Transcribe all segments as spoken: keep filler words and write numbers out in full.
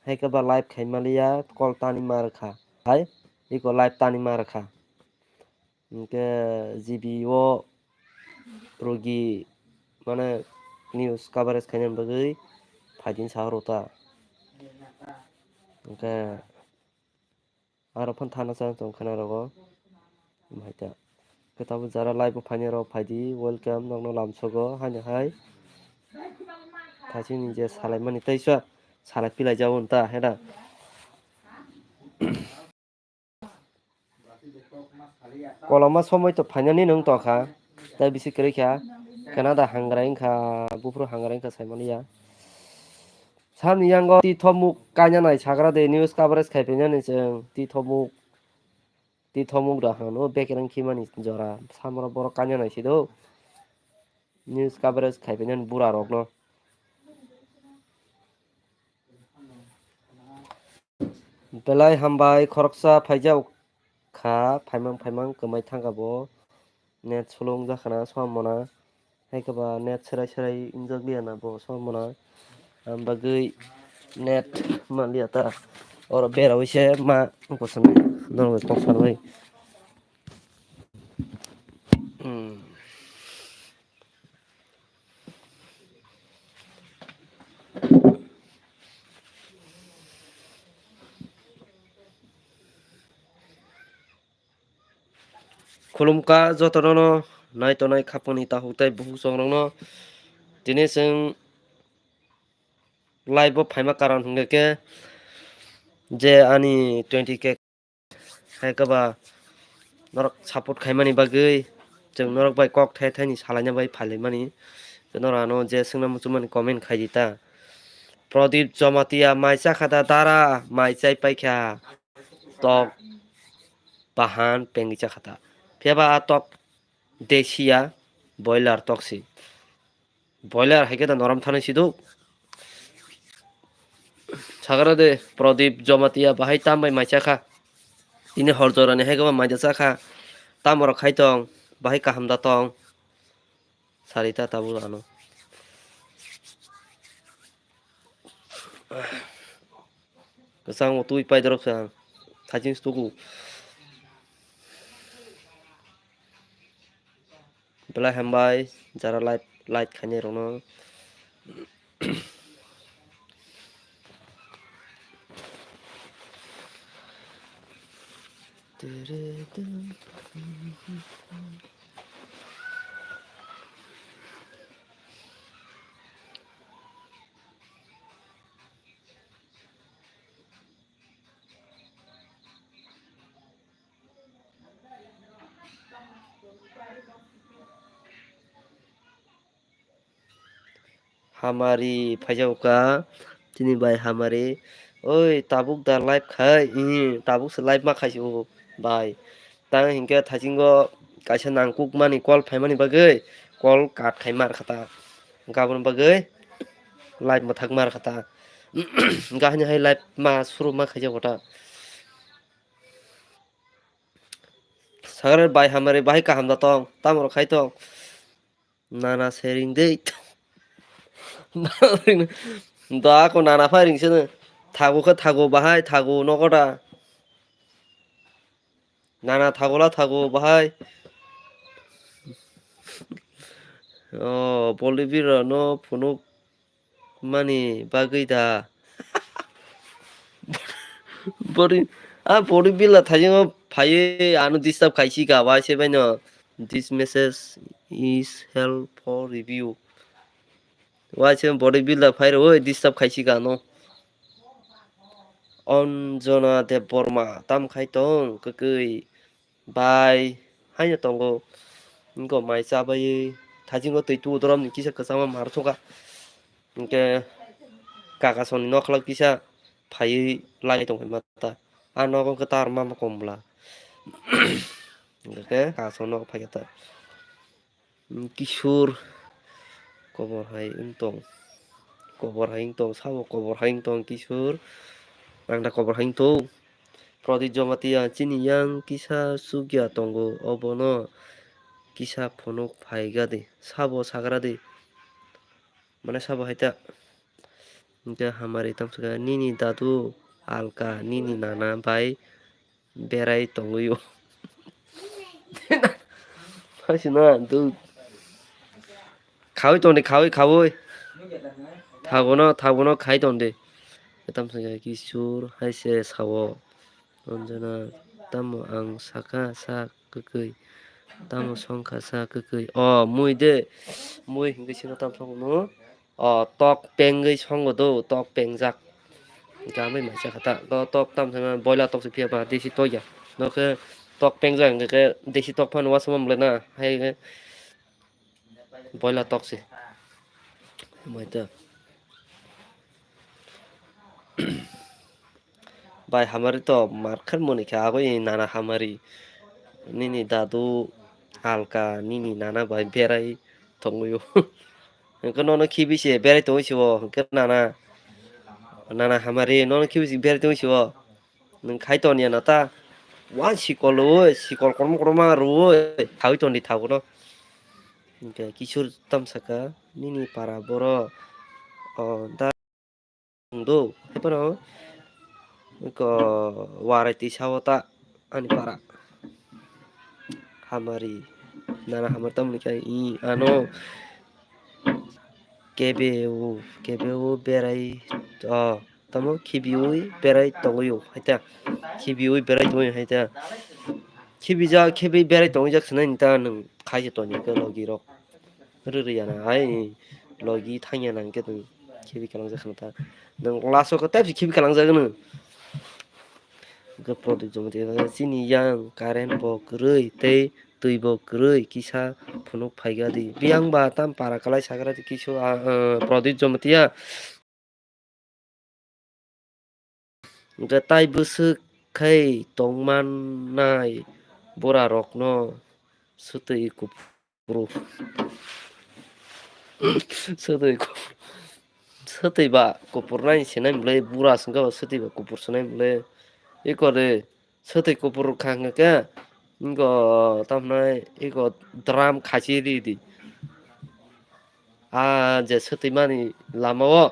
Hai khe ba live khai maliya, call tani ma rwkha. Hai, iko live tani ma rwkha. Hinkhe G B o rugi mane news coverage khaina bagwi phaidin sa rw ta. Hinkhe aro phan thana chang tong khana rogo. Hai ta. Khe tabuk jara live o phainai rok phaidi, welcome nokno lamsogo haino hai. Thaisingni je salaimani teisa salai pilai jabo ta heda. Koloma somoi to phainani nwng tongkha, tei bisi kwrwi kha, Canada hangrai wngkha, buphuru hangrai wngkha saimani ya. Samni yango tithomuk kainanai sagra de news coverage khai phainani chwng tithomuk, tithomuk da hano bekereng khimani jora samoro borok kainanai sido news coverage khai phainani bura rokno. Belai hambai khoroksa phaijak kha, phaimang phaimang kwmai thangkha bo. Net slow wngjakha na, sombona. Hai khe ba net serai serai wngjak liya na bo, sombona. Ang bagwi net manliya ta. Oro berawi se ma bosonwi norok kok sanwi. Hmm. Khulumkha jotono no nai tongnai khapangni takhuk tei bukhuk chongrokno. Tini chwng live o phaima karon hwnkhe khe je ani twenty K hai khe ba norok support khaimani bagwi chwng norok bai kok thai thaini salaina bai phailaimani. Norok ano je swngna muchungmani comment khai di ta. Pradip Jamatia mai chakha da dara, mai chai paikha tok bahan pengwi chakha ta. Phiya ba a tok desiya boiler tok si. Boiler hai khe da norom thani siduk. Sagara de Pradip Jamatia bahai tam bai mai chakha. Tini hor jorani hai khe ba mai da chakha. Tamo rok khai tong, bahai kaham da tong. Sarita tabuk ano. Kwchangbo twi paidorok sa thajin stuku. Belai hambai jara light, light khainai rokno. Hamari phaijao ka, chini bai hamari. Oi, tabuk da live khai, ih, tabuk se live ma khai si o bai. Tang hinkhe thaisingo kaisa nangkuk mani call phaimani bagwi call cut khai mar kha ta. Gabon bagwi live mwthak mar kha ta. Hwnkhe haini hai live ma suru ma khaijao ta. Sagre bai hamari bahai kaham da tong, tamo rok khai tong. Nana sharing dei. Da ako nana firing se no. Thago khe thago bahai, thago nogo da. Nana thago la thago bahai. Oh, Bolibir no phunuk mani bagwi da. Body, ah, body builder thajingo phaiwi ano disturb khaisi ka, wai se baino, "This message is held for review." Wai se body builder phai rw disturb khaisi ka no. Anjana Debbarma tam khai tong kwkwi. Bai, haino tongo. Wngkha mai chabaiwi, thajingo twi tu doromni kisa kwchangma mar thungkha. Hinkhe kakasongni nokhlak kisa phaiwi lai tongphai mata. A nogo wngkha tar mama kom bwla. Hinkhe kakasong nogo phaikha ta. Kisur kobor hai wng tong. Kobor hai wng tong, sabo kobor hai wng tong Kisur. Ang da kobor hai wng tong. Prodip Jamatia, chini yang kisa chukya tongo, obono kisa phunuk phaiga di, sabo sagra di. Mane sabo hai ta. Hwnkhe hamari tamo sakha, "Nini dadu alka nini nana bai berai tongwi o." Haisina, dude. Khawi tongdi, khawi, khawi. Thagono, thagono khai tongdi. Tamo sakha, "Kishore hai se sao." Anjana, tamo ang sakha sa kwkwi, tamo songkha sa kwkwi. O, mui de, mui hwnkhe sino tamo songno. O, tok pengwi songo do, tok pengjak. Gamai mai sakha ta, do tok tamo songno boila tok se phiya ba, desi tok ya. Nokhe tok pengjak hwnkhe desi tok phano wasama mle na, hai boila tok se. Mai ta. Bai hamari to markher moni khe agoi nana hamari. Nini dadu alka nini nana bai berai tongwi o. Hwnkhe nono khibi se berai tongwi se o. Hwnkhe nana, nana hamari nono khibi se berai tongwi se o. Nwng khai ton ya na ta. Wa sikol o, sikol kormo korma ro o. Thawi ton di thago no. Hwnkhe Kishore tamo sakha nini para boro. O da. Wngdo, haiphano eko warai twi sao ta ani para. Hamari, nana hamari tamoni khe i ano kebeo, kebeo berai, o, tamo khibiui berai tongwi o, haita khibiui berai tongwi haita. Khibijak, khibi berai tongwi jak sinai ta nwng khaisa toni khe logi rok. Rwrwi ya na hai logi thangya nang khe nwng khibi kalangjak khna ta. Nwng last o khe tei khibi kalangjak nwng. Hwnkhe Prodip Jamatia chini yang current bo kwrwi tei twi bo kwrwi kisa phunuk phaikha di. Biyang ba tam para kalai sagra di kisu a, a, Prodip Jamatia. Hwnkhe tai bwswk khai tongmannai burarokno swtwi kupru. Swtwi ku-, swtwi ba kupurnai sinai mwnle, bura swngkhe ba swtwi ba kupur sinai mwnle. Eko de swtwi kupur kha hwnkhe, eko tamhinai eko drum khachi ri di. A je swtwi mani lama o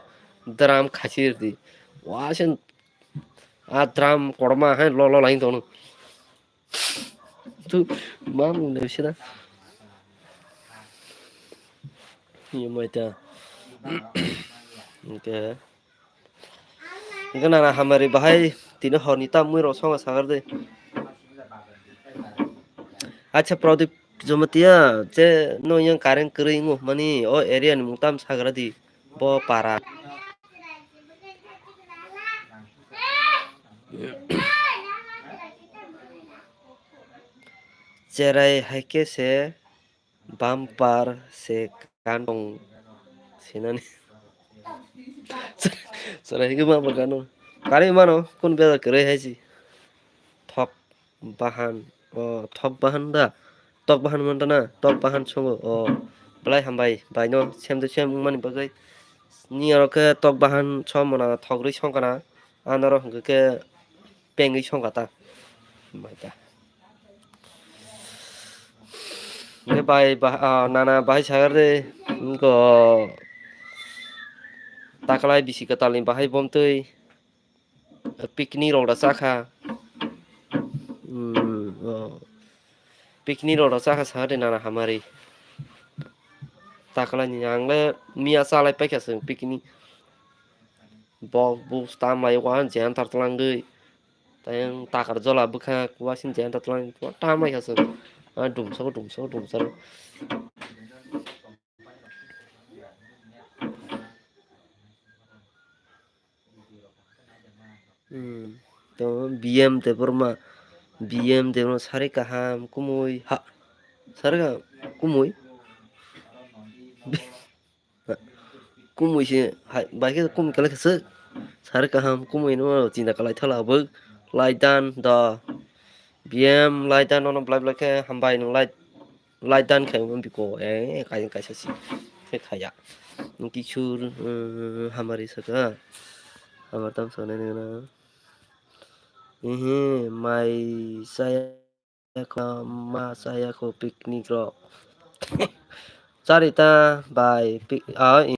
drum khachi ri di. Wasen a drum korma hai lo lo lai tong. Tu mam le sida. Ye mai ta. Hwnkhe. Hwnkhe nana hamari bahai tini horni ta mui rok songo sagar de. Acha Prodip Jamatia, che no yang current kwrwi wngo hwnmani o area ni mung tam sagra di, bo para. Cherai hai khe se bumper se kan tong sinani. Cherai hai khe bumper kan tong. Kari mano kun beda kwrwi hai si. Thok bahan, o, thok bahan da, tok bahan man da na, tok bahan songo, o, belai hambai, bai no, sem de sem wngmani bagwi. Ni aro khe tok bahan som mona thok rwi song kana, ano ro hwnkhe khe pengwi song kha ta. Mai ta. Hwnkhe bai, bah-, ah, nana bahai sagar de, wngkho taklai bisi kwtalni bahai bomtwi. Picnic rok da chakha. Hmm, o. Picnic rok da chakha sa de nana hamari. Taklai ni ang le miya chalai paikha chwng picnic. Bok bus tam lai wa jenta twlangwi. Tayang takar jola bwkha wasing jenta twlang tam lai kha chwng. A dumsok dumsok dumsok. Hmm. To B M Debbarma, B M Debbarma sari kaham kumui ha, sari kaham kumui. Kumui se hai, bai khe kumui kala khe swk. Sari kaham kumui no chinta kalai thala bwk. Laidan da B M Laidan no blai blai khe hambai no lai. Lai dan khai wng biko, eh, kaisa kaisa si khe khaya. Kisu, eh, hamari saka. Hamar tam sanai nang na. Ehe, mai saya kho, ma saya kho picnic ro. Charita bai pi-, ah, i-,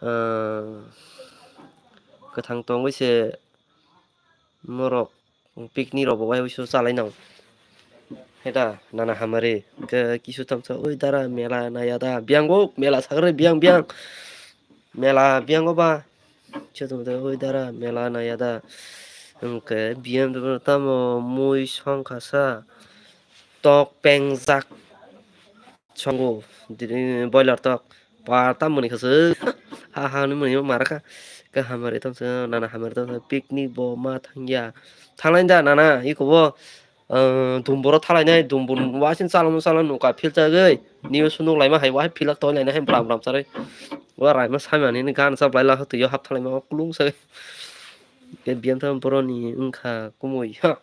ah, kwthang tongwi se norok picnic rok bo waiso chalai nang. Heda nana hamari hwnkhe kisu tongsa, "Oi dara, mela naya da?" Biyang o, mela sagre biyang biyang. Mela biyang o ba. Kisu tongsa, "Oi dara, mela naya da?" Hwnkhe biyang tamo mui songkha sa tok pengjak. Songo, dini boiler tok. Ba, tam muni khaswk. Ha, ha, ni muni ma rakha. Khe hamari tongsa, nana hamari tongsa, picnic bo ma thangya. Thanglai da, nana, iko bo, ah, dumbur o thalainai, dumbur waising chalamo chala nuka philchagwi. Niyo sunuk laima hai, wahai philak tongwi laina hai bram bram charwi. Wa raima samani ni gan chaplai la, twiyo hap thalaima, o kulung sagwi. Khe biyang tamo boroni wngkha kumui, ha.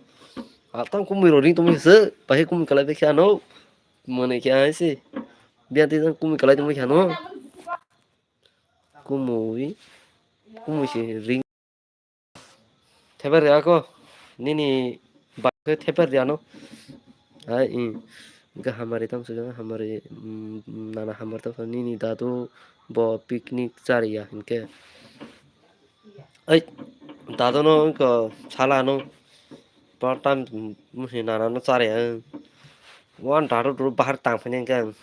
Atam kumui rok ring tongmani se, bahai kumui kalai bai khe ano. Mwnwi khe hai se. Biyang twi jang kumui kalai tongmani khe ano. Kumui, kumui se ring. Theper ya ko, nini ba khe theper ya no. Hai, i. Ga hamari tong se, hamari, mm, nana hamari tong se, nini dadu bo picnic chariya hinkhe. Ai, dadu no ko sala no. Part time, mm, nana no chariya. Wan dadu duru bahar tang phani hinkhe.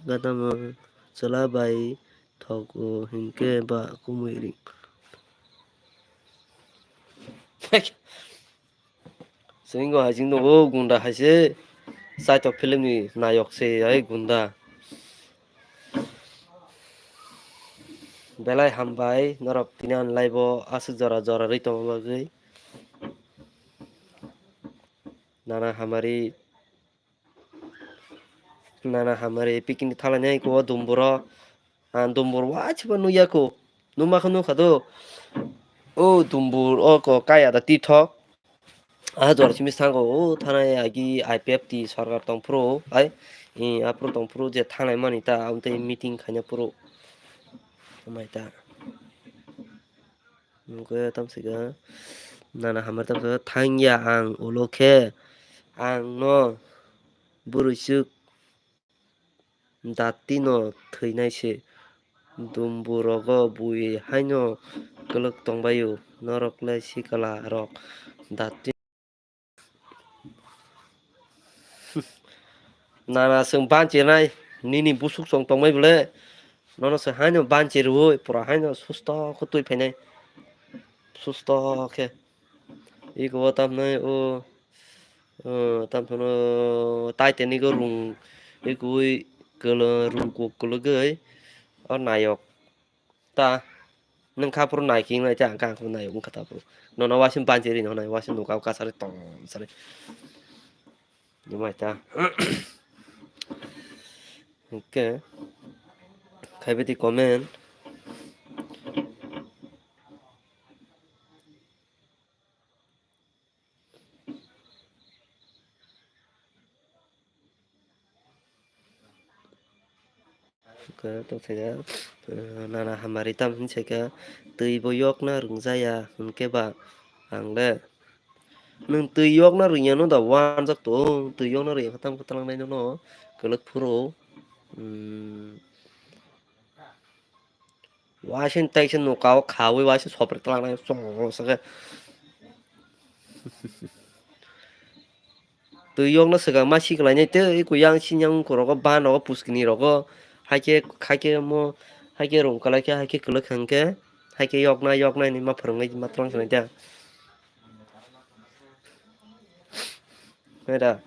Gadama chwla bai thogo hinkhe ba kumui ring. Swingo hai chwng nugo gunda hai se Saitok film ni nayok se hai gunda. Belai hambai norok tini ani live o aswk jora jora rwi tongma bagwi. Nana hamari Nana hamari picnic thalainai ko dumburo. Ang dumbur waisiba nukya ko. Nukma khe nukha do. O dumbur o ko kaya da tithok. Ah, jora simi sango o thanai agi I P F T sorkar tongphuru ai. I aphuru tongphuru je thanai mani ta, aboni tei meeting khaina phuru. Amai ta. Nukhe tamsika nana hamari tamsika thangya ang ulo khe ang no bwrwi swk dati no thwinai se dumbu rogo bui haino kwlwk tongbaio norok le sikla rok dati. Nana chwng banchi nai, nini busuk chwng tongmai bole, nono chwng haino banchi rwui, pura haino susto khe twi phainai, susto khe. Iko o tamnai o, o, tamthano Titanic o rung, ikui kwlo-, rung kuk kwlwgwi, o nayok. Ta, nwng kha phuru nai khe wngnai ta, ang kha phuru nai wngkha ta phuru. Nono waising banchi ri, nono waising nuka o kasari tong sari. Nwmai ta. Hwnkhe, khaibidi comment. Hwnkhe tongthai nana hamari tam hinwi saikha twi bo yokna rwngjaya hwnkhe ba ang le nwng twi yokna rwngya no da wanjak tong twi yokna rwngya khe tam khe twlang nai nono kwlwk phuru. Waising taisa nuka o khaui waising sopre twlangnai chwng sakhe. Twi yokno swkang ma siklainai tei kuyang sinyang wngkha rogo ban rogo puskini rogo haikhe haikhe mo haikhe rung kwlai khe haikhe kwlwk kha hwnkhe haikhe yoknai yoknai hinwi ma phwrwngwi ma twlang sanai da. Hai da.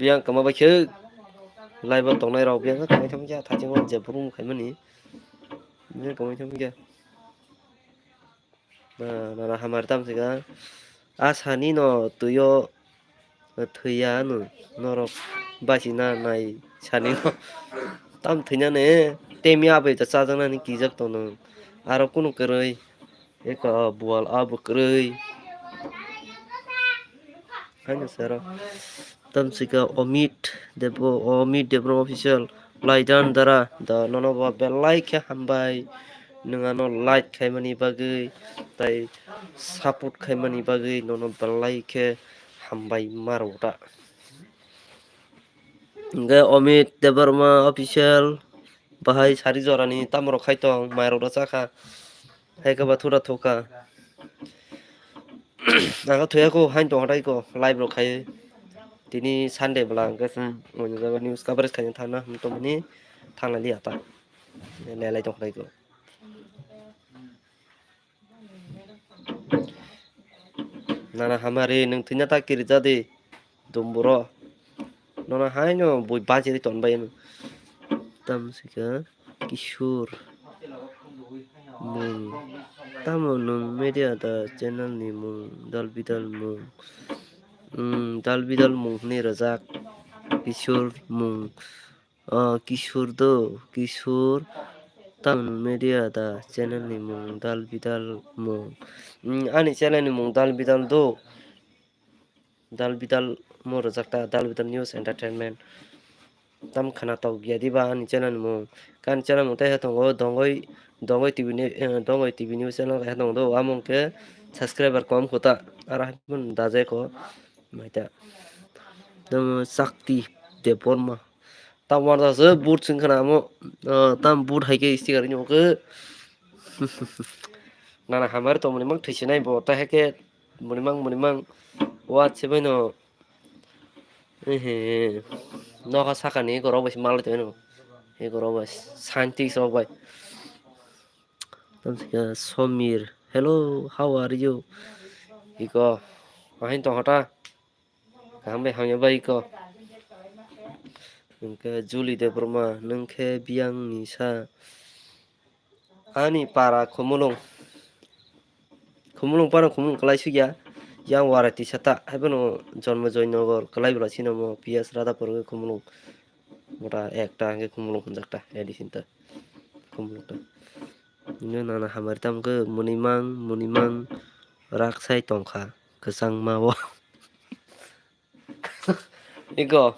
Biyang kwma bai khe live o tongnai rok biyang kwmai thangma khe thachi o je brum khaimani biyang kwmai thangma khe. Na, na, na, hamari tam sika. A sani no twi o thwiya no norok bachina nai sani no. Tam thwina ne temi abai ta chajaknani kijak tono. Aro kunu kwrwi eka bual abo kwrwi. Haino sero. Tamsika Omit Debro, Omit Debro official. Laidan dara da nono bo belai khe hambai. Nwng ano like khaimani bagwi tai support khaimani bagwi nono belai khe hambai maro ta. Hingke Omit Debbarma official bahai sari jorani tamorok khai tong, mairok rw chakha, hai khe ba thura thukha. Ang thuya kho hain tong hatai kho live rok khai. Tini Sunday bwla hingke chwng oini jaga news coverage khaina thangna hwn tongmani thanglai liya ta. Lelai tong hatai kho. Nana hamari nwng thwina ta kirijadi dumburo. Nono haino bui bachiri tonbai ano. Tamsika Kishore mung. Tamo nwng media da channel ni mung dal bidal mung. Hmm, dal bidal mung hwnwi rwjak Kishore mung. Ah, Kishore do, Kishore. Tamni media da channel ni mung dal bidal mung. Hmm, ani channel ni mung dal bidal do. Dal bidal mo rwjak ta, dal bidal news entertainment. Tam khana tok ya diba ani channel ni mung. Kan channel mung tei tongo dongoi, dongoi T V ni, eh, dongoi T V news channel hai tongo do. Amung ke subscriber kom kho ta. Ara hai phun da je ko. Mai ta. Tamo Shakti Debbarma. Tam warda se boot sing khana amo, ah, tam boot hai khe sticker ni oke. Nana hamari tongmani mang thwisinai bo, ta hai khe muni mang, muni mang. Wa se bai no. Ehe. Noha saka ni goro bai se mal tongmani. He goro bai scientist rok bai. Tamsika Somir, "Hello, how are you?" Iko, "Ahin tong hota?" Kaham bai hamya bai iko. Hingke Julie Debbarma, "Nwng khe biyang ni sa?" Ani para Khumulung. Khumulung para Khumulung kwlai sukya. Yang wara tisa ta, haibono Jonmo Joynagar kwlai bwla sino mo P S Radhapur khe Khumulung. Mota ekta hingke Khumulung hwnjak ta, edisin ta. Khumulung ta. Nini nana hamari tamo khe muni mang, muni mang rak sai tongkha kwchangma o. Iko,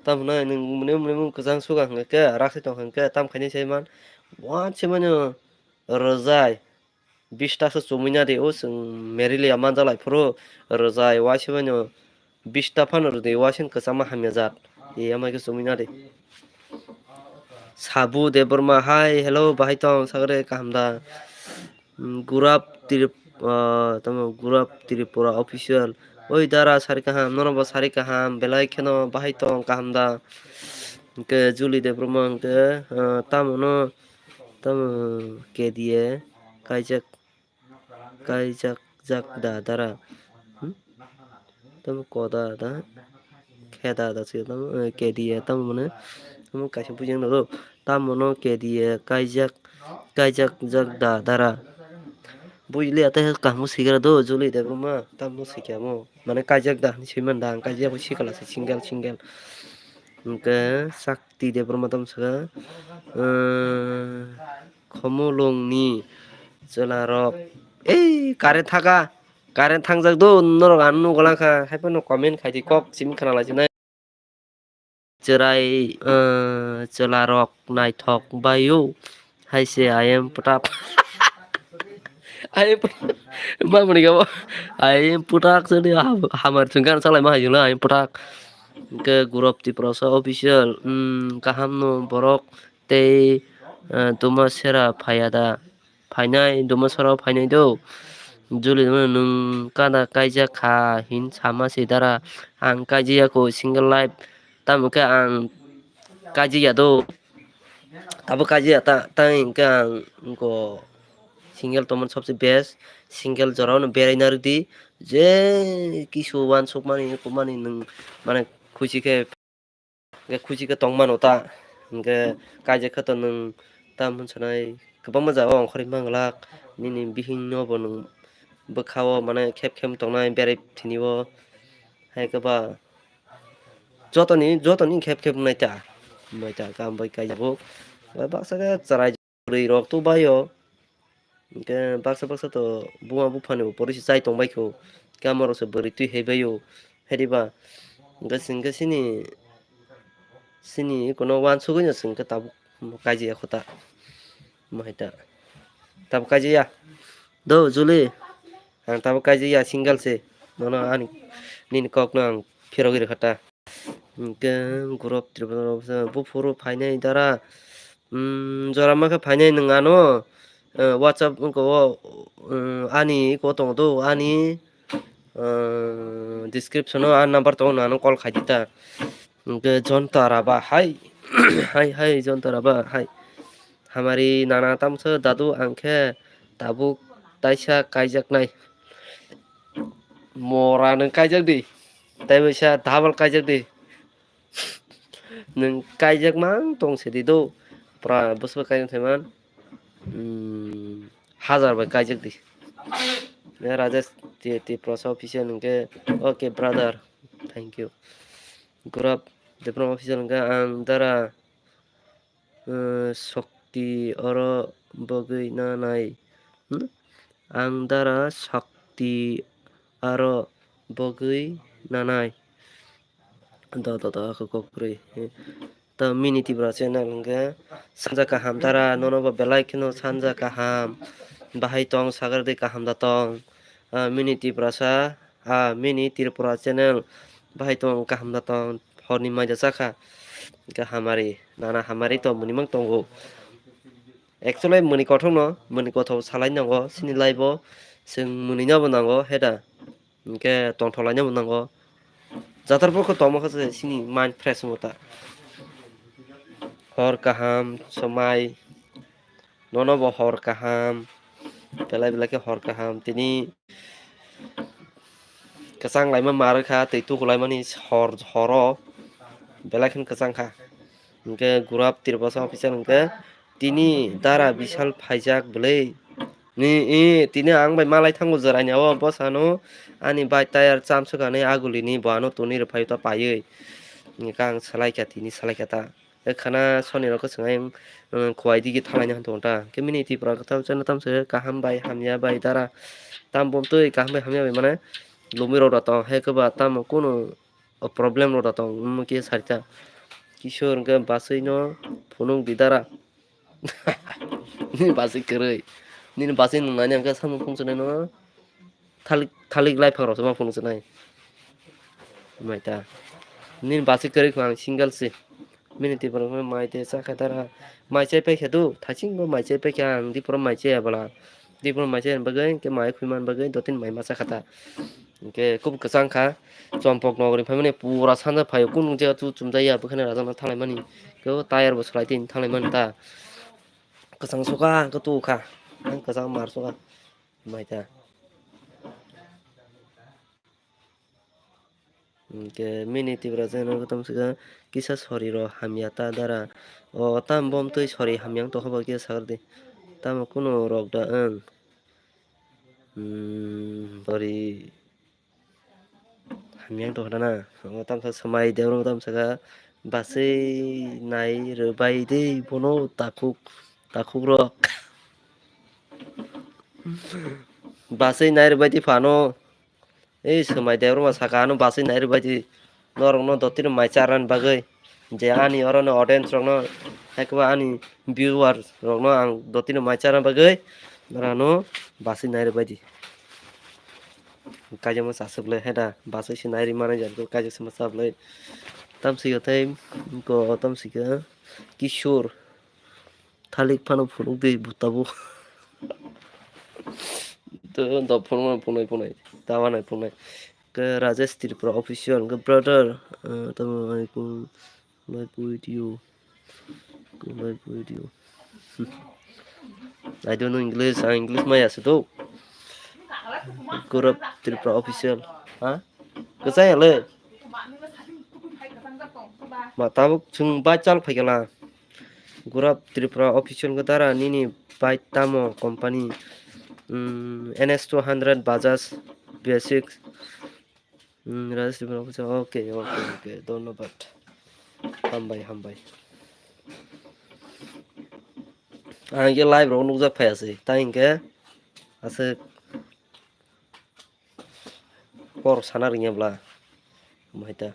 tamo nai nwng muni muni mung kwchang suka hwnkhe rak sai tongkha hwnkhe tam khaini sai man. Wan se mano rwjai. Bista se chumui nadi o chwng merilia manjalai phuru rwjai waisa mano bista phano rwdi waisa kwchama hamya jat. E amai khe chumui nadi. Sabu Debbarma, hai, hello, bahai tong, sagre kaham da? Mm, Gurap Trip-, ah, tamo Gurap Tripura official. Oi dara sari kaham, nono bo sari kaham, belai kheno bahai tong kaham da? Hingke Julie Debbarma hingke, ah, tamo no, tamo K D A kaijak. Kaijak jak da dara. Hmm? Tamo koda da. Kheda da se tamo, eh, K D A tamo mane. Tamo kaisa bujang da do. Tamo no K D A kaijak, kaijak jak da dara. Bujli ate kahmo sigra do, Julie Debbarma tamo sikya mo. Mane kaijak da hinwi swiman da, ang kaijak bo sikala se single, single. Hingke Shakti Debbarma tamo saka, eh, Khumulungni chwlarok. Ei, current thaka. Current thangjak do, norok ano nukgwlangkha. Haiphano comment khaidi kok simi khwnalaisinai. Chwrai, eh, chwlarok naithok baio. Haise I am pwtak. I am pwtak. Mamani kabo. I am pwtak sini ham-, hamar chwngkha salai ma hai jula I am pwtak. Hingke Gurap Tiprasa official. Hmm, kaham no borok. Tei, eh, Duma Sera phaiya da? Phainai, Duma Sera phainai do. Julie no nwng kada kaijak kha hin sama se dara. Ang kaijak ya kho single life. Tamo khe ang kaijak ya do. Abo kaijak ya ta, ta hingke ang wngko single tongmani sobse best. Single jorao no berai narwk di. Je kisu wansuk mani, kumani nwng mane khusi khe. Hingke khuchi khe tong mano ta, hingke kaijak khe to nwng tam hwn sanai kwbangma jaga o ongkhorwi manglak, nini bihik no bo nwng bwkha o mane khep khep tongnai berai thini o, hai khe ba jotoni, jotoni khep khep wngnai ta, wngnai ta kam bai kaijak bo, baksa khe chwrai. Bwrwi rok to bai o, hingke baksa baksa to buma buphani bo pori se chai tong bai kho, kamo rok se bwrwi twi hai bai o, Hediba, hwnkhe chwng khe chini, chini kono uansugwi no chwng khe tabuk kaijaya kho ta. Mo hai ta. Tabuk kaijaya. Do, Juli. Ang tabuk kaijaya single se. Nono ani, nini kokno ang phirogwi rwkha ta. Hwnkhe Gurap Tripura buphuru phainai dara. Hmm, jora ma khe phainai nwng ano, eh, WhatsApp wngkha o, eh, ani iko tongo do, ani, eh, description o ani number tongo, nwng ano call khai di ta. Hwnkhe Jonta Raba hai, hai, hai, Jonta Raba hai. Hamari nana tamso dadu ang khe tabuk taisa kaijaknai. Mora nwng kaijak di, tei waisa double kaijak di. Nwng kaijak mang tong se di do. Pura bwswk kaijak thai man. Hmm, hazar bai kaijak di. Ya, Rajesh Ti-, Tiprasa official hwnkhe, okay, brother. Thank you. Gurap Debram official hwnkhe, ang dara, eh, sokti oro bogwi nanai. Hmm? Ang dara sokti aro bogwi nanai. Do, do, do, ako kok kwrwi. To Mini Tripura channel hwnkhe sanja kaham dara, nono bo belai kheno sanja kaham. Bahai tong, sagar de kaham da tong. Ah, Mini Tiprasa, ah, Mini Tripura channel bahai tong, kaham da tong. Horni maida chakha. Hwnkhe hamari, nana hamari to mwnwi mang tongo. Actually mwnwi kothok no, mwnwi kothok salai nango, sini live o. Chwng mwnwi no bo nango, heda. Hwnkhe tongthok laina bo nango. Jatar pokho tongma khe se sini mind fresh wngbo ta. Hor kaham, somai, nono bo hor kaham, belai belai khe hor kaham. Tini kwchang laima mar kha, twi tuku laimani hor, horo belai kheno kwchang kha. Hwnkhe Gurap Tripura official hwnkhe tini dara Bishal phaijak bwlwi. Ni, i, tini ang bai malai thango jwraini o bwsano ani bike tire chamswk ani agulini bo ano toni rwphai ta paiwi. Hwnkhe ang salaikha tini salaikha ta. E khana soni rok swng ayang, um, khwai digi thalaina hwn tongo ta. Khe mini Tripura kwtal chana tamswk kaham bai hamya bai dara. Tam bom twi kaham bai hamya bai mane lumi rok da tong. He kwba tamo kunu o problem rok da tong. Omo khe sarita. Kishor hwnkhe baswi no phunuk di dara. Nini baswi kwrwi. Nini baswi nungnani hwnkhe samung phung swnai no. Thalik, thalik laiphang rokse ma phunuk swnai. Mai ta. Nini baswi kwrwi kho ang single se. Mini Tripura khe mai te cha kha dara. Mai chai pai khe do. Thaching bo mai chai pai khe ang Tripura mai chai ya bwla. Tripura mai chai bagwi hwnkhe mai khwi man bagwi dotini mai ma cha kha ta. Hwnkhe kub kwchang kha. Chompok nogor ni phaimani pura sanja phaio, kunu jaga tu chumjak ya, bwkhani rajak no thanglai mani. Kebo tire bo swlai tini thanglai mani ta. Kwchang sukha, hwnkhe tu kha. Ang kwchang mar sukha. Mai ta. Hwnkhe mini Tripura channel kotom sukha, kisa sori rok hamya ta dara. O tam bom twi sori hamya wng tongkha ba kisa sakar di. Tamo kunu rok da wng. Hmm, sori. Hamya wng tongkha na. Omo tamsa swmai de, omo tamsa kha baswi nai rwbai de bono takhuk, takhuk rok. Baswi nai rwbai de phano. Ei swmai de, omo saka ano baswi nai rwbai de. Norokno dotino mai charnani bagwi. Je ani orono audience rokno, haikhe ani viewers rokno ang dotino mai charna bagwi norano baswi nai rwbai di. Kaijak ma chaswk le heda baswi se nai rwmani jat kaijak se ma chap le. Tamswk tei ko tamswk Kishore thalik phano phunuk di buta bo. To do phunuk phunai phunai tawa nai phunai. Ke Rajesh Tripura official ke brother, eh, tamo ai ku Live video. Live video. I don't know English, ang English maya se do. Gurap Tripura official. Ha? Kwchai le. Ma tabuk chwng bai chal phaikala. Gurap Tripura official ko dara nini bai tamo company. Hmm, N S two hundred Bajaj basic. Hmm, Rajesh Tripura official. Okay, okay, okay. Dhonnobad. Hambai, hambai. Ang khe live rok nukjak phaiya se. Tai hinkhe aswk kor sana rwngya bwla. Mai ta.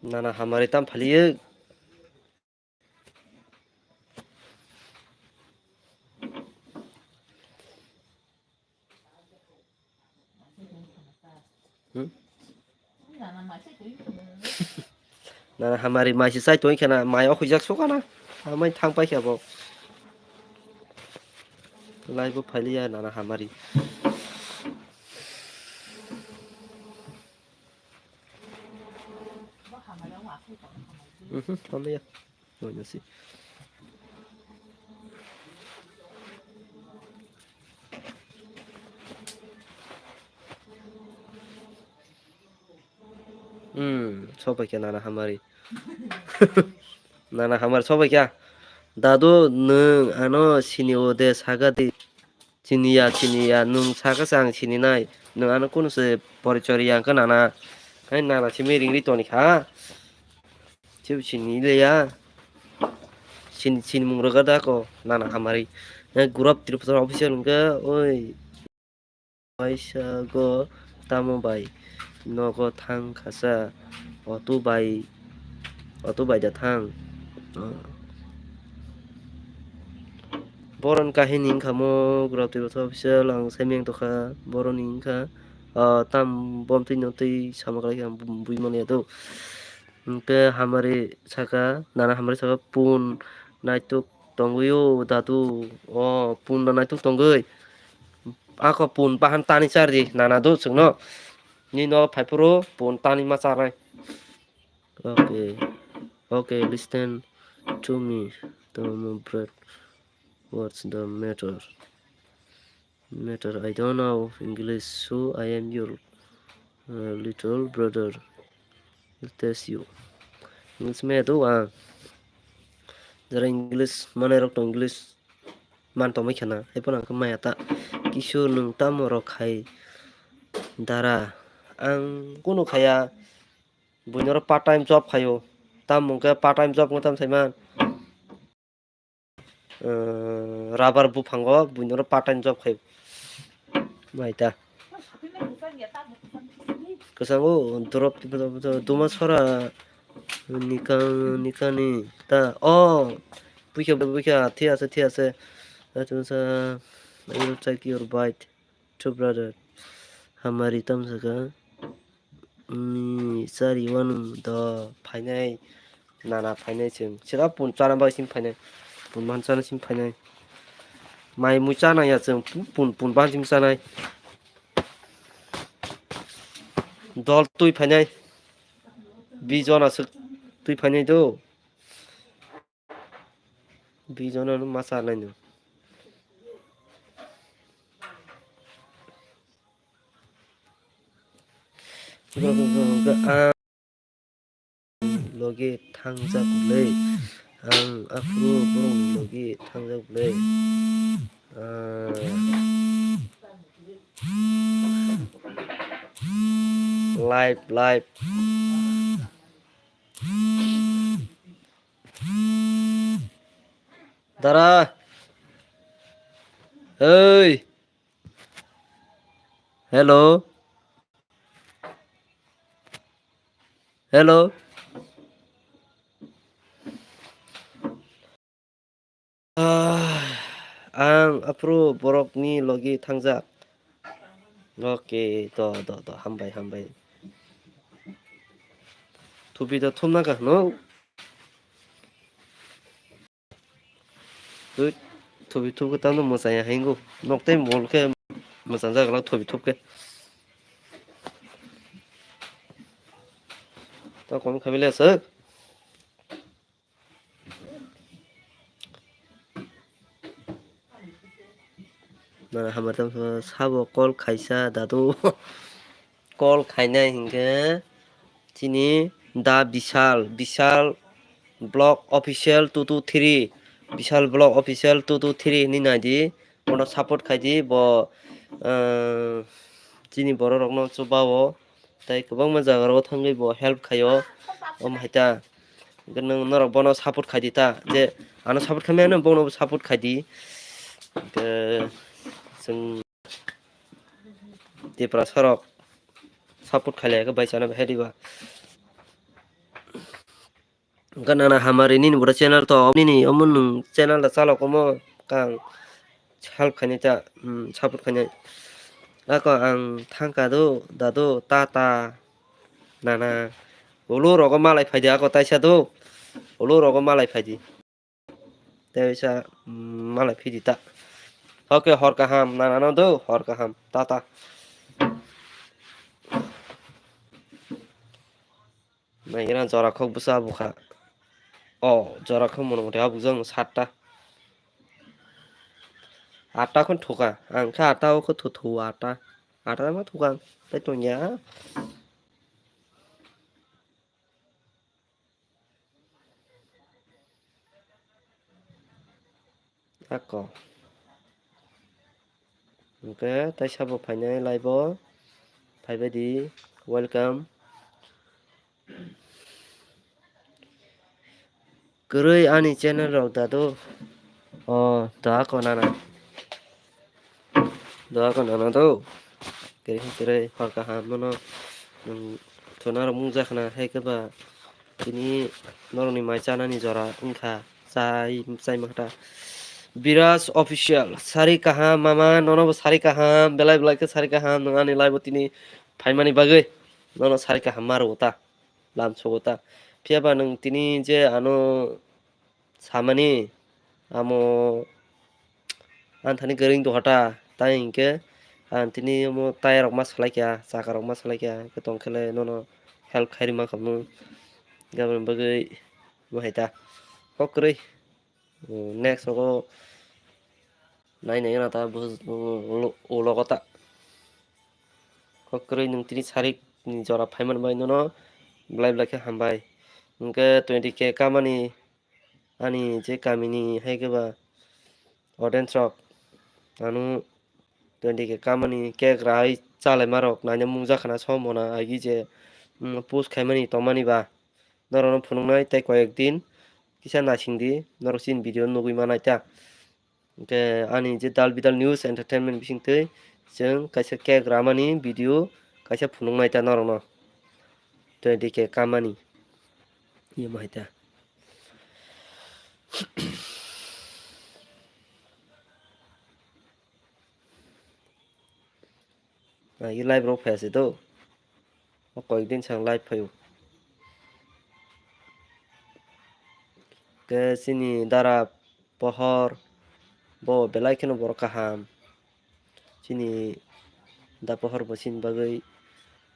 Nana hamari tam phaliyo. Hmm? Nana hamari mai se chai tong khena, mai o huijak sokana. Amai thang pai khe bo. Lai bo phailiya nana hamari. Mhm, phailiya. Wait and see. Hmm, sobaikha nana hamari. Nana hamari sobaikha. Dadu, nwng ano sini o de sagadi. Siniya, siniya, nwng sakha se ang sininai. Nwng ano kunu se porichori yang kha nana. Hai nana simi ringri toni kha. Chibo sini leya. Sini, sini mung roga da ko nana hamari. Gurap Tripura official hwnkhe, oi. Waisa go tamo bai nogo thang khasa, otu bai, otu bai da thang. Boron kahini wngkha mo, Gurap Tripura official ang saimeng tokha, boroni wngkha, ah, tam bom twi no twi sama kalaikha ang bui manya do. Hwnkhe hamari saka, nana hamari saka pun naituk tongwi o dadu, o pun no naituk tongwi. Ako pun bahan tani chardi nana do chwngno. Nino phaiphuru pun tani ma charnai. Okay. Okay, listen to me. Tamo bread. What's the matter? Matter, I don't know English, so I am your, uh, little brother. Will test you. English me do ang. Jara English manai rok to English man tongmai khana. Hai phano ang khe maya ta. Kishore nwng tamo rok khai dara. Ang kunu khaya. Buino ro part time job khayo. Tamo hwnkhe part time job wng tam saiman. Rubber buphango buino ro part time job khai. Mai ta. Kwchango drop duma sora nika, nikani ta. Oh, buikha, buikha, thik ase, thik ase. Acha, I will take your bite. Two brother. Hamari tamsaka. Ni sari wanu do phainai. Nana phainai chwng. Sira pun chana bai sim phainai. Pun man chana sim phainai. Mai mui chana ya chwng. Pun, pun, pun ban sim chanai. Dol twi phainai. Bijona swk twi phainai do. Bijona no ma chanai no. Logi thangjak bwlwi. Ang aphuru borok logi thangjak bwlwi. Ah. Live, live. Dara. Hey. Hello. Hello. Ah, ang aphuru borokni logi thangjak. Okay, to, to, to, hambai, hambai. Thupi to thumna ka hwno. Twi, thubi thupkhe tamo mwchangya hingo. Nok tei mol khe mwchangjak glak thubi thupkhe. Ta kom khabi le aswk. Nana hamar tamo sabo call khaisa dadu. Call khainai hinkhe chini Da Bishal, Bishal Vlog Official two two three, Bishal Vlog Official two two three hinwi naidi, bono support khaidi, bo, ah, chini borok rokno chubao, tei kwbangma jaga o thangwi bo help khaio, omo hai ta. Hwnkhe nwng norok bono support khaidi ta, je ano support khaimano bono support khaidi. Hwnkhe Chwng Tiprasa rok support khailai khe bai chana bahai diba. Hwnkhe nana hamari nini bo channel to nini omo nwng channel da chalok omo kang help khainai ta, hmm, support khainai. Ako ang thangka do dado tata nana ulu rogo malai phaidi ako taisa do ulu rogo malai phaidi. Tei waisa, mm, malai phidi ta. Oke, hor kaham, nana no do, hor kaham, tata. Naigira jora khok bwsa bukha. O, jora khok mono moti abuk jang satta. Atta khon thuka, ang khe atta o khe thu thu atta. Atta ma thuka, tei tongya. Ako. Hwnkhe taisa bo phainai live o. Phaibai di. Welcome. Kwrwi ani channel rok dadu. O, da ako nana. Da ako nana do. Kwrwi kwrwi hor kaham mano. Nwng thuna rok mungjakna hai khe ba tini norokni mai chanani jora wngkha. Chai, chai ma kha ta. Biraj Official, sari kaham mama, nono bo sari kaham, belai belai khe sari kaham, nwng ani live o tini phaimani bagwi nono sari kaham ma rwo ta. Lam sogo ta. Phiya ba nwng tini je ano samani amo ang thani kwrwng tongkha ta, tai hinkhe ang tini omo tyre rok ma salai kha, chaka rok ma salai kha, hwnkhe tong khe le nono help khai rwma kha mung. Gaboni bagwi omo hai ta kok kwrwi. Next rogo nai nai gana ta ulo-, ulogo ta. Kok kwrwi nwng tini sarik ni jora phaiman bai nono belai belai khe hambai. Hwnkhe twenty K kamani ani je kamini hai khe ba audience rok ano twenty K kamani cake rai chalaima rok naina mungjakhana somona agi je, mm, post khaimani tongmani ba norokno phunuknai tei koyek din kisa naisingdi norok chini video nugwi manai ta. Hwnkhe ani je Dal Bidal News Entertainment bisingtwi chwng kaisa cake ramani video kaisa phunuknai ta norokno. Twenty K kamani. Iyemo hai ta. Agi live rok phai se do. O koyek din sang live phaio. Ke chini dara pohor bo belai kheno borok kaham. Chini da pohor bo chini bagwi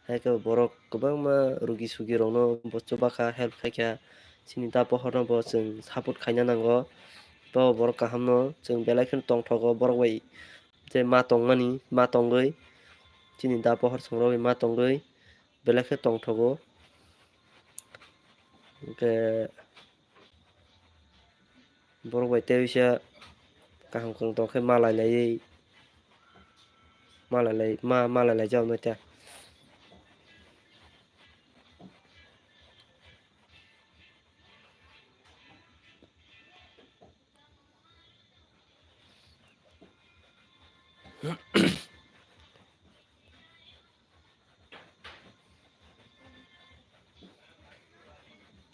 hai khe borok kwbangma rugi sugi rokno bo chuba kha, help khai kha. Chini da pohor no bo chwng support khaina nango. Bo borok kaham no chwng belai kheno tongthogo borok bai je ma tongmani, ma tongwi, chini da pohor chwng rogwi ma tongwi belai khe tongthogo. Hwnkhe borok bai tei bisa kaham kwrwng tong khe malai laiwi, malai lai, ma, malai lai jak nai ta.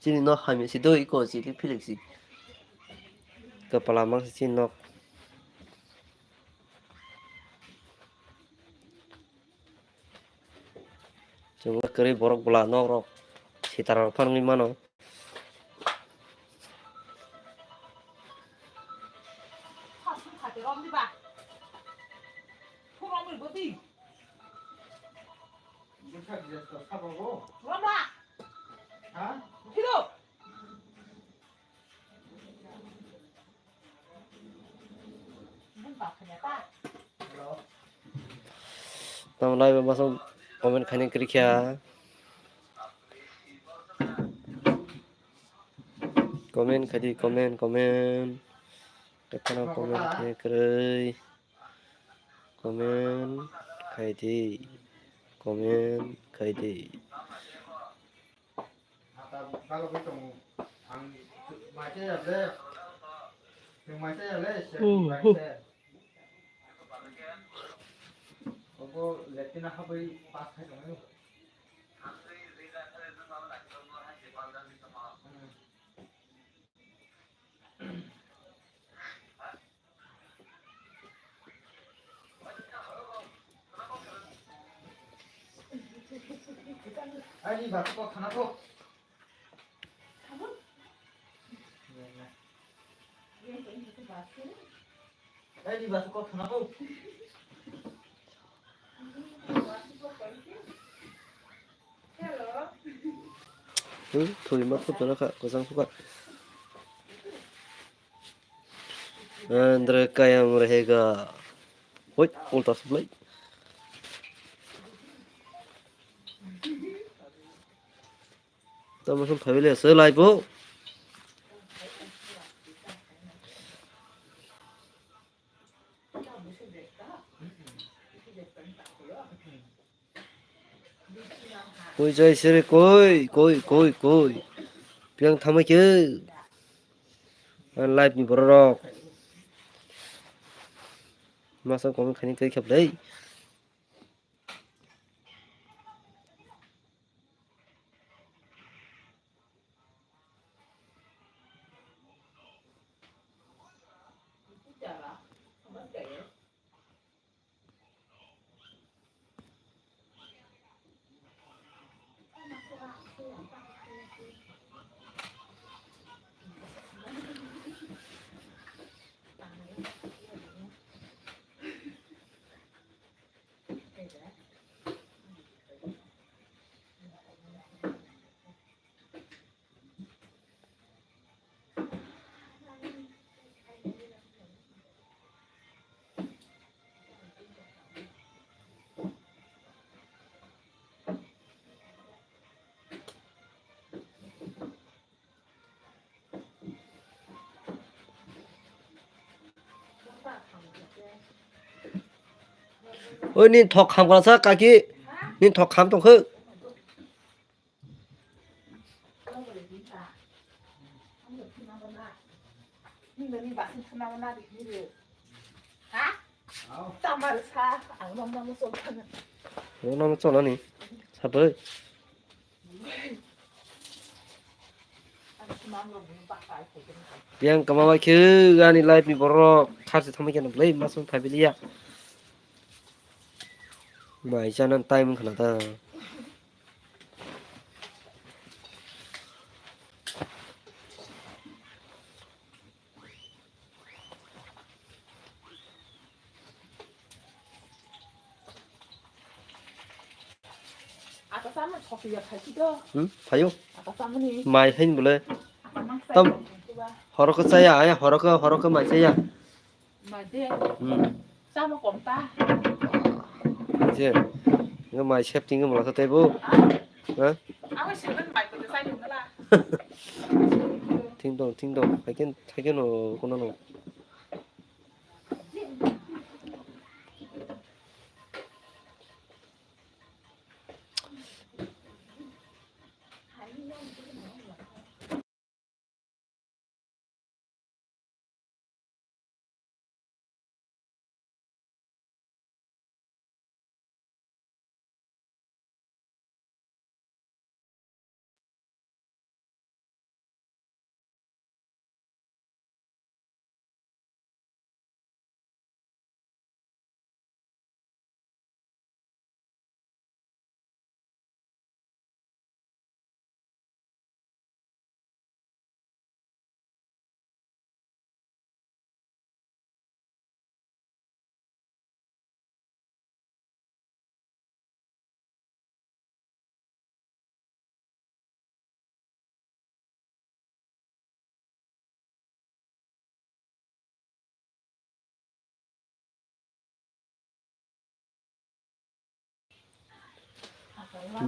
Chini nok hamya si do iko chili philik si. Kwpala mang si chini nok. Chwng kwrwi borok bwla nok rok sitara rok phan wngwi mano. Tamo live o masa comment khaina kwrwi kha. Comment khaidi, comment, comment. Tephano comment khaina kwrwi. Comment khaidi. Comment khaidi. Oho. O latrine habwi pass khai tongo. Ani ba ko khana ko. Ani ba ko khana ko. Hmm, thuri ma photo na kha, kwchang sukha. Andre kayang rehega. Hoi, ulta suplai. Tamo sum phaibele se live o. Koi jai sere koi, koi, koi, koi. Piang thamai khe. Live ni borok rok. Masa comment khaini tei khap dei. Oi, ni thok kham kala sa kaki, ni thok kham tong khe. Omo chonani sabai. Yang kama bai khe ani live ni borok tharse thangbai khe nang belai masuk phaibiliya. Mai chana time khna ta. Hmm, phaio. Mai hain bole. Tam horo ko chaya, ai horo ko, horo ko mai chaya. Mai de. Hmm. Chama kom ta. Je. Ngo mai sep ting mo la tei bo. Ha? Ang sep mai ko sai dum la. Ting dong, ting dong. Hai ken, hai ken o kono no.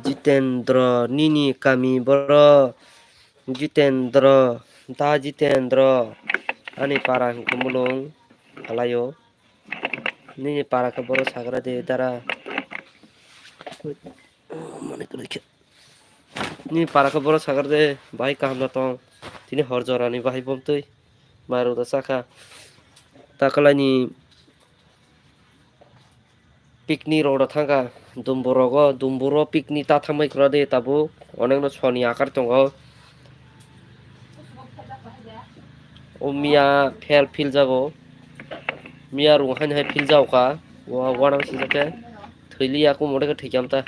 Jitendra, nini kami boro Jitendra, da Jitendra, ani para hwnkhe mulung halaio. Nini para khe boro sagra de dara. Mane kwrwi khe. Nini para khe boro sagra de bahai kaham no tong. Tini hor jorani bahai bomtwi. Mai rok da chakha. Takwlaini Picnic rok da thangkha, Dumbur rogo, Dumbur o picnic ta thangbai khwlai de tabuk, onekno soni akar tongo. O miya phel phil jago, miya rung haino hai phil jago kha, wa wanang sijak khe thwiliya, kumode khe thwikya mta.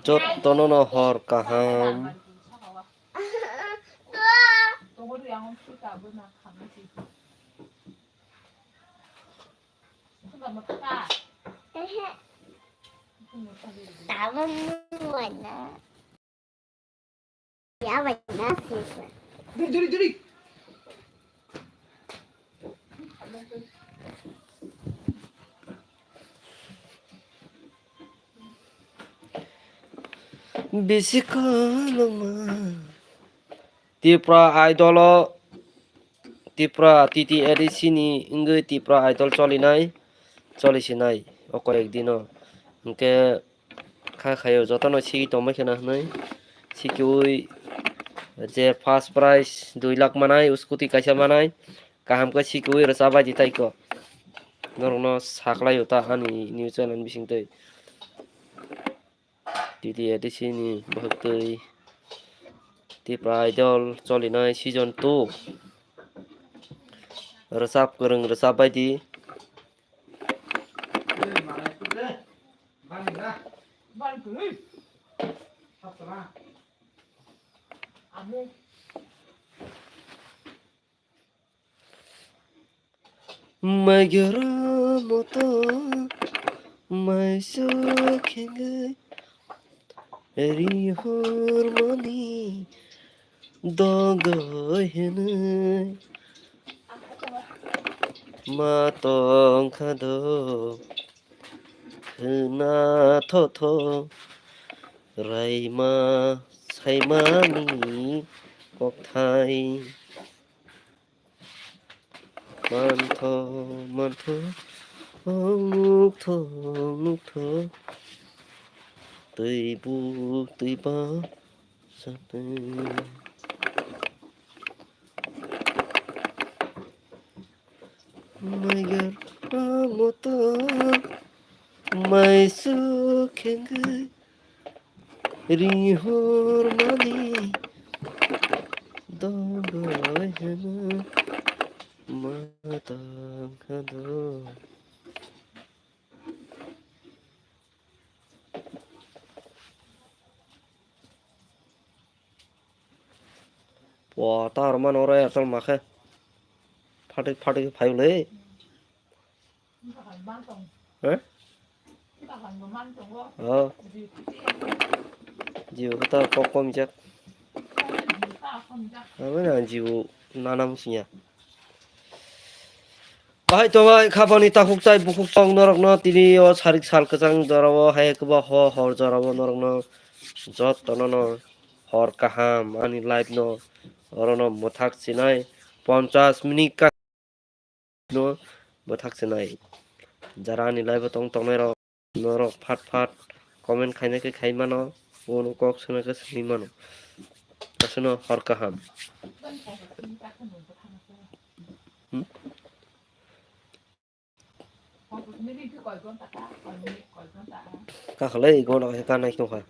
Jotono no hor kaham. Tabuk nung wana. Ya, wana sih. Bisi koloma. Tripura Idol o, Tripura T T A D C ni wngwi Tripura Idol cholinai, cholisinai o koyek dino. Hwnkhe kha khaio jotono sigi tongbai kheno hwnwi sikiui je first prize dui lakh manai, scooty kaisa manai, kaham khe sikiui rwchapbai di taiko. Norokno saklaio ta ani news channel bisingtwi. T T A D C ni bwkhwktwi Tripura Idol cholinai season two. Rwchap kwrwng rwchapbai di. Maigera moto maisuk khengwi rihormani dogoi hwnwi ma tongkha do khwna thotho raima saimani kokthai. Mantho, mantho, o nukthok, nukthok, twi bu, twi ba, satwi. Maigar moto, maisu khengwi, rihormani dogoi hwnwi ma tongkha do. Pua ta rwmano oro Airtel ma khe. Phatik phatik phai le. He? Oh. Jio khe ta kok kom jak. Abo na Jio nana musunya. Bahai tongbai khapangni takhuk chai bukhuk chong norokno tini o sarik sal kwchang jorao hai kwba ho hor jorao norokno jotono no hor kaham ani live no orono mwthak sinai ponchas minute ka no bwthak chenai. Jara ani live o tong tongnai rok, norok phat phat comment khaina khe khai mano, uno kok sona khe swi mano. Aswkno hor kaham. Hmm? Kakhalai gona khe kanai tongkha.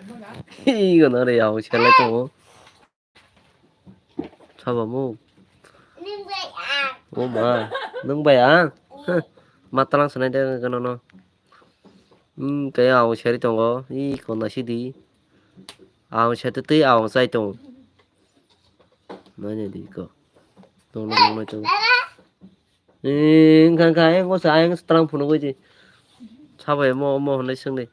Hi, gana re, aung selai tongo. Sabo mo. O ma, nwng bai ang? Huh, ma talang sanai de gana no. Hmm, kaya aung seri tongo. Ih, kona sidi. Aung seri tei aung chai tong. Nai nai di ko. Tong nai tong nai tong. Eh, engkha engkha, eh, engko sa, eh, engko sa talang phunuk oi di. Sabai mo, mo hwnwi swng di.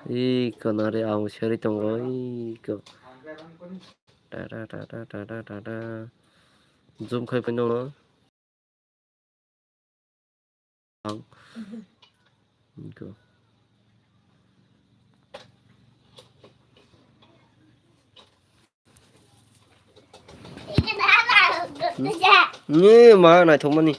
Ih, kona re aung seri tongo, ih, ko. Da, da, da. Zoom khai phai nangno. Ang. Go. Ni ma naithokmani.